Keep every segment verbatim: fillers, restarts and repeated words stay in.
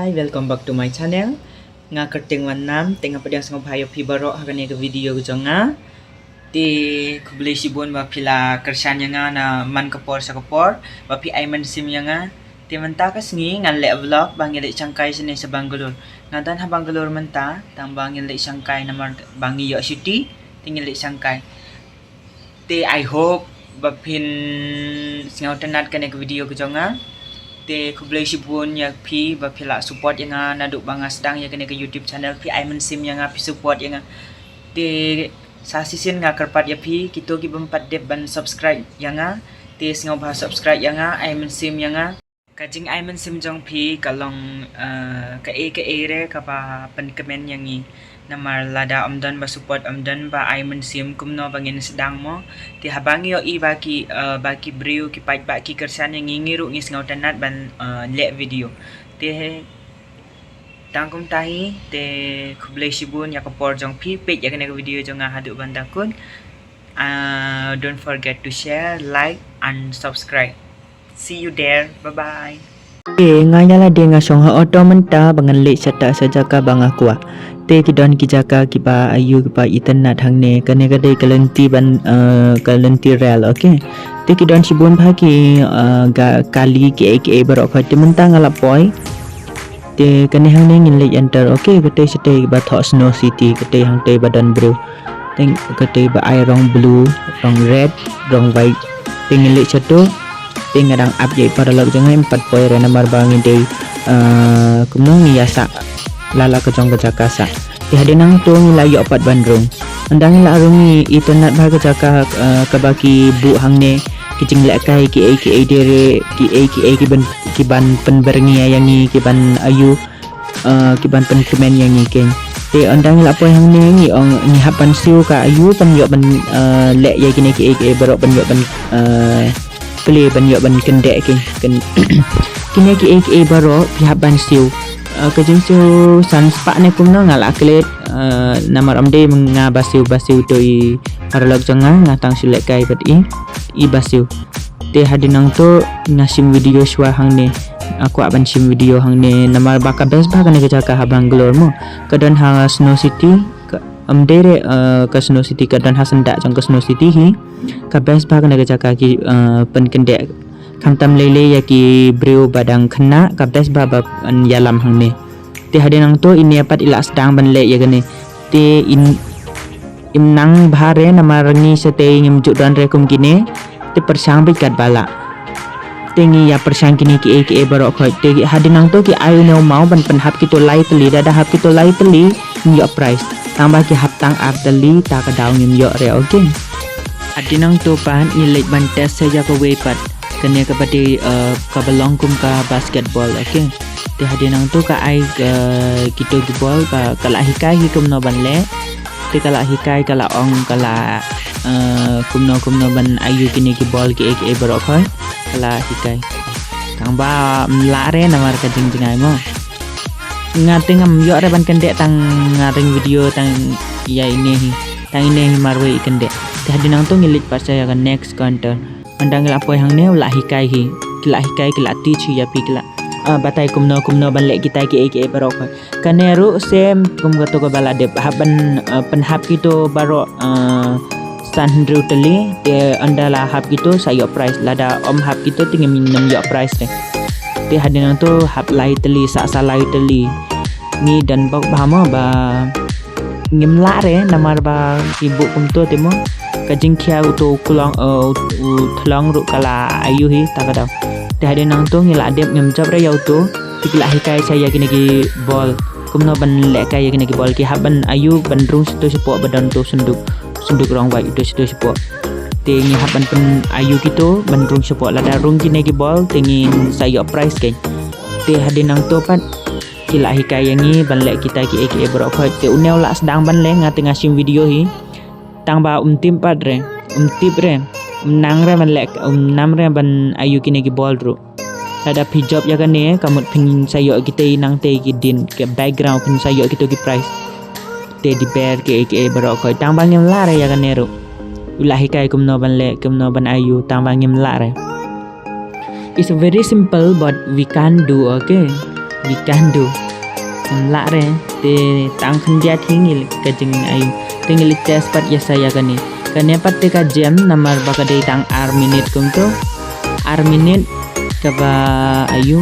Welcome back to my channel. Nga kyrteng Wan Nam, te nga pdiang sngewbha ïa phi baroh ha kane ka video ka jong nga. Te khublei shibun ba phi la kyrshan ïa nga na man ka por sha ka por, ba phi ai mynsiem ïa nga. Te mynta ka sngi ngan leh vlog ba ngi leit shangkai shane sha Bangalore. Nga don ha Bangalore mynta, tang ba ngi leit shangkai namar ba ngi ïoh shuti, te ngi leit shangkai. Te I hope ba phin sngewtynnat kane ka video ka jong nga. Te khublei shibun ïa phi ba phi la support ïa nga naduh ba nga sdang ïa kane ka YouTube channel, phi ai mynsiem ïa nga, phi support ïa nga. Te sa shisien nga kyrpad ïa phi kito ki bym pat dep ban subscribe ïa nga, te sngewbha subscribe ïa nga, ai mynsiem ïa nga. Ka jingai mynsiem jong phi ka long, eh, kaei kaei re kaba pynkmen ïa ngi. Namar lada ym don ba support, ym don ba ai mynsiem, kumno ba ngin sdang mo. Te haba ngi ïohi ba ki, eh, ba ki briew, ki paidbah ki kyrshan ïa ngi, ngi ruh ngi sngewtynnat ban, eh, leh video. Te tang kumta hi, te khublei shibun ïa ka por jong phi, peit ïa kane ka video jong nga haduh ban da kut. Uh, don't forget to share, like and subscribe. See you there. Bye bye. Eh, nga ïa lade nga shong ha auto mynta ba ngan leit shata sha jaka ba nga kwah. Te ki don ki jaka kiba aiu kiba itynnat hangne, kane ka dei ka lynti ban, eh, ka lynti rel, okay. Te ki don shibun bha ki, eh, ga kali kiei kiei baroh khoit, te mynta nga la poi. Te kane hangne ngin leit enter, okay, katei shatei ba thoh Snow City, katei hangtei ba don briew. Te katei ba ai rong blue, rong red, rong white. Te ngin leit shato. Te nga dang ap ïa i paralok jong nga, ym pat poi re namar ba ngi dei, eh, kumno ngi ïa sah la la ka jong ka jaka sah. Te hadien nangto ngi la ïoh pat ban rung. Ynda ngi la rung ngi itynnat bha ka jaka, eh, kaba ki buh hangne, ki jinglehkai kiei kiei de re, kiei kiei kiban, kiban pynbyrngia ïa ngi, kiban aiu, eh, kiban pynkmen ïa ngi keiñ. Te ynda ngi la poi hangne ngi ong ngi hap ban siew ka aiu ban ïoh ban, eh, leh ïa kine kiei kiei baroh, ban ïoh ban, eh, plie, ban ïoh ban kyndeh keiñ. Kine kiei kiei baroh phi hap ban siew. Eh, ka jingsiew san spah ne kumno nga la klet, eh, namar ym dei nga ba siew, ba siew to i paralok jong nga, nga tang shu lehkai bad i, i ba siew. Te hadien nangto nga shim video shuwa hangne. Nga kwah ban shim video hangne namar ba ka best bha kane ka jaka ha Bangalore mo. Ka don ha Snow City, ka, ym dei re, eh, ka Snow City, ka don ha syndah jong ka Snow City hi. Ka best bha kane ka jaka ki, eh, pynkyndeh. Khamtam lei lei ïa ki briew ba dang khynnah, ka best bha ban ïalam hangne. Te hadien nangto ine pat i la sdang ban leh ïa kane. Te in, im nang bha re namar ngi shatei ngim ju don re kum kine. Te pyrshang beit katba lah. Te ngi ïa pyrshang kine kiei kiei baroh khoit. Te hadien nangto ki ai une u maw ban pynhap kito lai tylli, da da hap kito lai tylli ngim ïoh prize. Tang ba ki hap tang ar tylli, ta ka daw ngim ïoh re, okay. Hadien nangto pat ngi leit ban test sha ïa kawei pat. Kane kaba dei, eh, kaba long kum ka basketball, okay. Te hadien nangto ka ai, eh, kito ki ball ba ka la hikai hi kumno ban leh. Te ka la hikai, ka la ong, ka la, eh, kumno kumno ban aiu kine ki ball kiei kiei baroh khoit. Ka la hikai. Tang ba ym lah re namar ka jingjngai mo. Nga te ngam ïoh re ban kyndeh, tang nga ring video tang ïa ine hi. Tang ine hi marwei i kyndeh. Te hadien nangto ngi leit pat sha ïa ka next counter. Ynda ngi la poi hangne u la hikai hi. Ki la hikai, ki la teach hi ïa phi, ki la, ah, batai kumno kumno ban leh kita kiei kiei baroh khoit. Kane ruh same kum kato kaba la dep, hap ban, ah, pynhap kito baroh, ah, san hynriew tylli, te ynda la hap kito sa ïoh prize, lada ym hap kito te ngim, ngim ïoh prize te. Te hadien nangto hap lai tylli, sa sa lai tylli. Ngi don bok bha mo ba ngim lah re namar ba ki buh kumto te mo. Ka jingkhia uto u klong, eh, u, u thlong ruh ka la aiu hi ta ka daw. Te hadien nangto ngi la dep, ngim jop re ïa uto. Te ki la hikai sha ïa kine ki ball. Kumno ban lehkai ïa kine ki ball, ki hap ban aiu ban rung shato shapoh ba don uto u synduk. Synduk rong white uto shato shapoh. Te ngi hap ban pyn aiu kito ban rung shapoh, lada rung kine ki ball te ngin sa ïoh prize keiñ. Te hadien nangto pat ki la hikai ïa ngi ban leh kita kiei kiei baroh khoit. Te une u la sdang ban leh, nga te nga shim video hi. Tang ba um tip pat re, um tip re, um nang re ban leh, um nam re ban aiu kine ki ball ruh. Lada phi jop ïa kane, ka mut phin sa ïoh kitei nangtei ki dien, ki background, phin sa ïoh kito ki prize. Teddy bear kiei kiei baroh khoit, tang ba ngim lah re ïa kane ruh. U la hikai kumno ban leh, kumno ban aiu, tang ba ngim lah re. It's very simple, but we can't do, okay? Ngi kan do. Ngim lah re, te tang khyndiat hi ngi ka jing ayu. Te ngi leit test pat ïa sa ïa kane. Kane pat te ka jem namar ba ka dei tang ar minit kumto. Ar minit kaba ayu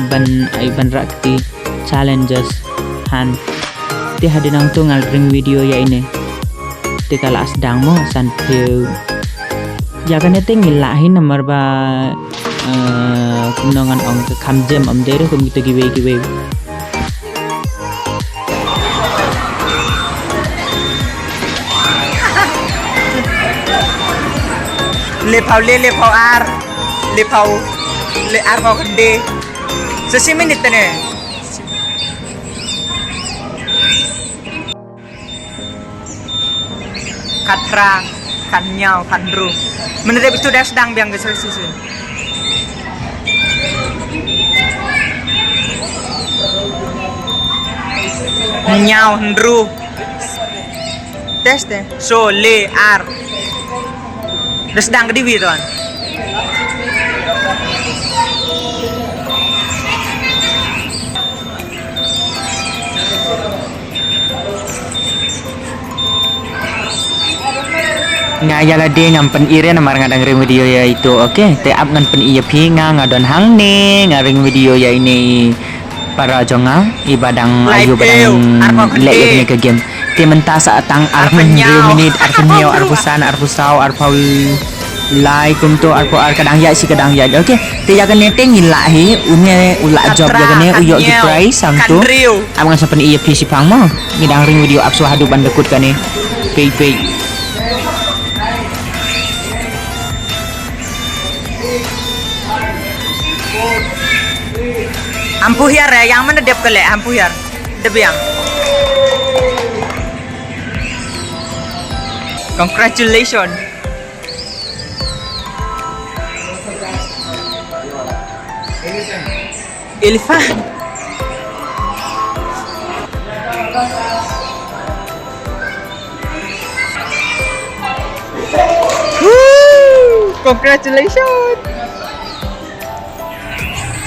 ban ayu ban rah kti challenges han. Te hadien nangto ngan ring video ïa ine. Te ka la sdang mo san phew. Ïa kane te ngi lah hi namar ba, eh, kumno ngan ong, ka kham jem, ym dei re kum kito kiwei kiwei. Le phew le, le phew ar, le phew le, ar phew khyndai. Sa shi minit tane. Khatphra, khathynñiew, khathynriew. Mynta dep itu da sdang biang ka shisien. Hynñiew, hynriew. Test te. Saw, le, ar. Da sdang ka diwi ton. Nga ïa lade ngam pyni re namar nga dang ring video ïa itu, okay? Te ap ngan pyni ïa phi, nga nga don hangne, nga ring video ïa ine i para jong nga, i ba dang ayu ba dang leh ïa kane ka game. Te mynta sa tang arphew hynriew minit, arphew hynñiew, arphew san, arphew saw, arphew lai kumto, arphew ar, ka dang ïaid shi ka dang ïaid. Okay, te ïa kane te ngi lah hi, une u lah jop ïa kane, u ïoh ki prize hangto. Ap ngan sa pyni ïa phi shiphang mo. Ngi dang ring video, ap shuwa haduh ban da kut kane. Peit peit. Ampu hiar, eh, ïa nga mynta dep ka leh, ampu hiar. Dep biang. Congratulations. Elephant. Woo! Congratulations.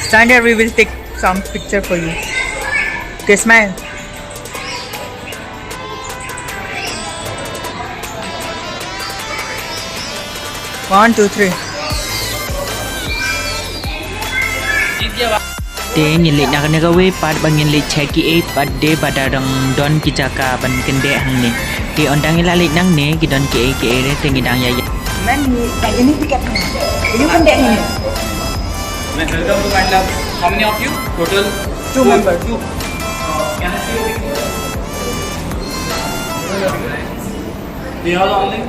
Stand here, we will take some picture for you. Okay, smile. One, two, three. Te ngin leit na kane kawei pat ba ngin leit check ki ei pat de ba da dang don ki jaka ban kyndeh hangne. Te ynda ngi la leit nangne ki don ki ei ki ei re te ngi dang ïa ïa. Ma'am, you can get you can get me. Ma'am, welcome to Kind Lab. How many of you? Total two members. Two. Can I see your picture? They are online.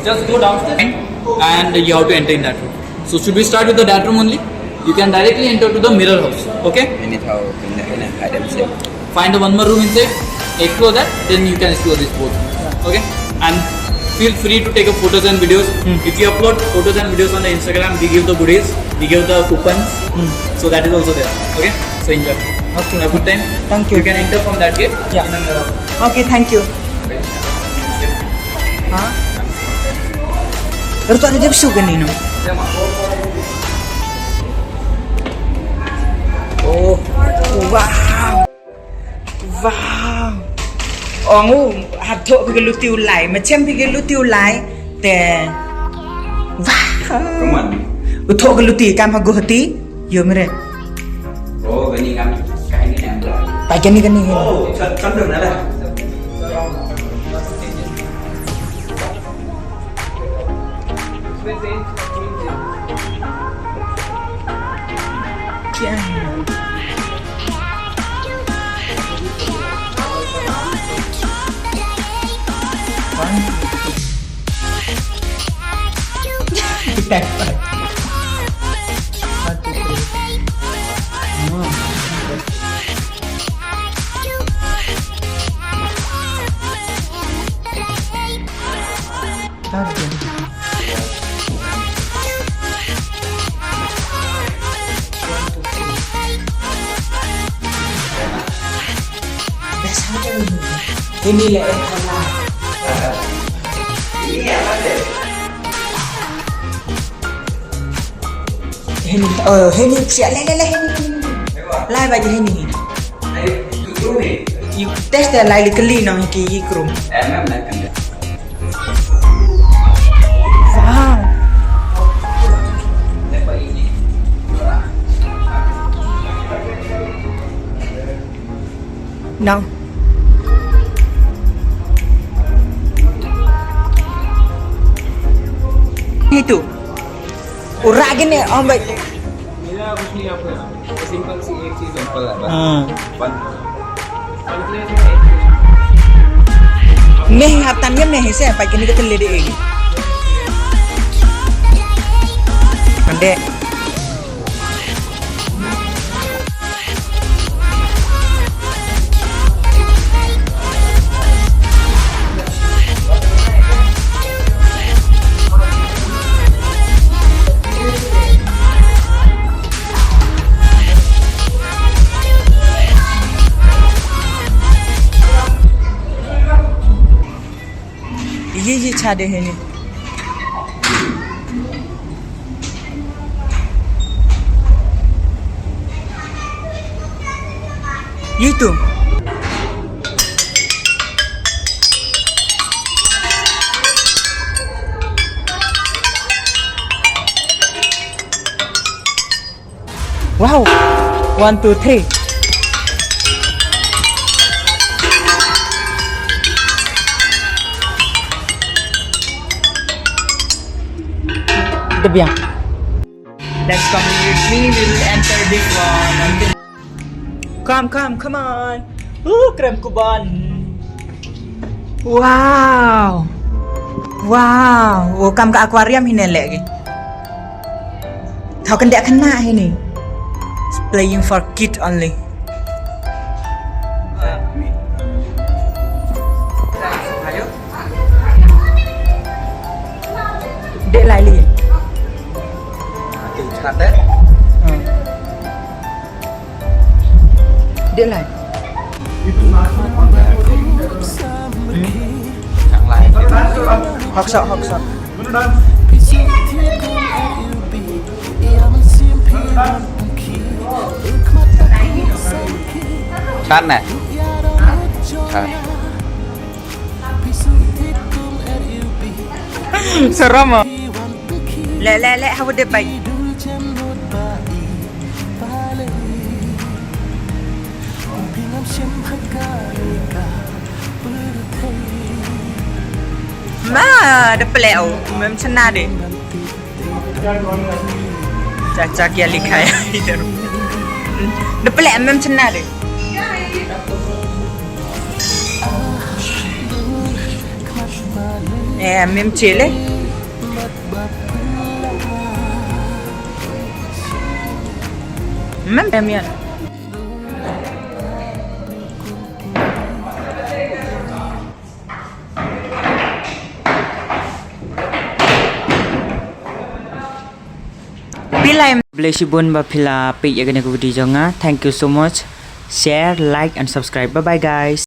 Just go downstairs and you have to enter in that room. So should we start with the that room only? You can directly enter to the mirror house. Okay? Ini tahu kena kena ada mesti. Find the one more room inside, explore that, then you can explore this both. Okay? And feel free to take up photos and videos. Hmm. If you upload photos and videos on the Instagram, we give the goodies, we give the coupons. Hmm. So that is also there. Okay? So enjoy. Okay. Have a good time. Thank you. You can enter from that gate. Yeah. In the mirror. Okay, thank you. Ha? Baru tu ada dia besuk kan ni, no? Oh, wow. Wow. Ong u hap thoh phi ka luti u lai, ma chem phi ka luti u lai te. Wow. Come on. U thoh ka luti kam ha guh ti. Yo mere. Oh, kani ngam. Kani ngam. Pa kani kani. Oh, chan chan dong na la. Ini le. Ini, oh, ini siap le le le ini. Lai ba jini. Yu test da lai li kali nong ki yi krum. Wow. Nang. Itu. Ura gini, oh, baik. मेरा कुछ नहीं आपका। सिंपल सी एक चीज है। सिंपल है बस। हाँ। वन प्लेट में एक चीज। Meh hap tan ya meh se pa kini ka tele de. Kande. Ye ye cha de hene. Ye tu. Wow. One, two, three. Debiang. Let's come with me. We'll enter this one. Come, come, come on. Uh, krem kuban. Wow. Wow. Oh, kam ka aquarium hine lagi. Thau kan dia kena ini. It's playing for kid only. Dek lai li. Hmm. Dek lai. Chang lai. Hok sok, hok sok. Chan ne? Chan. Seram ah. Le, le, le, hawa de bai. Ma, de pele au, mem chena de. Cha, cha, kya likha hai idhar? De pele, mem chena de. Eh, mem chele. Mem, mem yan. Phi lai. Khublei shibun ba phi la peit ïa kane ka video jong nga. Thank you so much. Share, like and subscribe. Bye bye guys.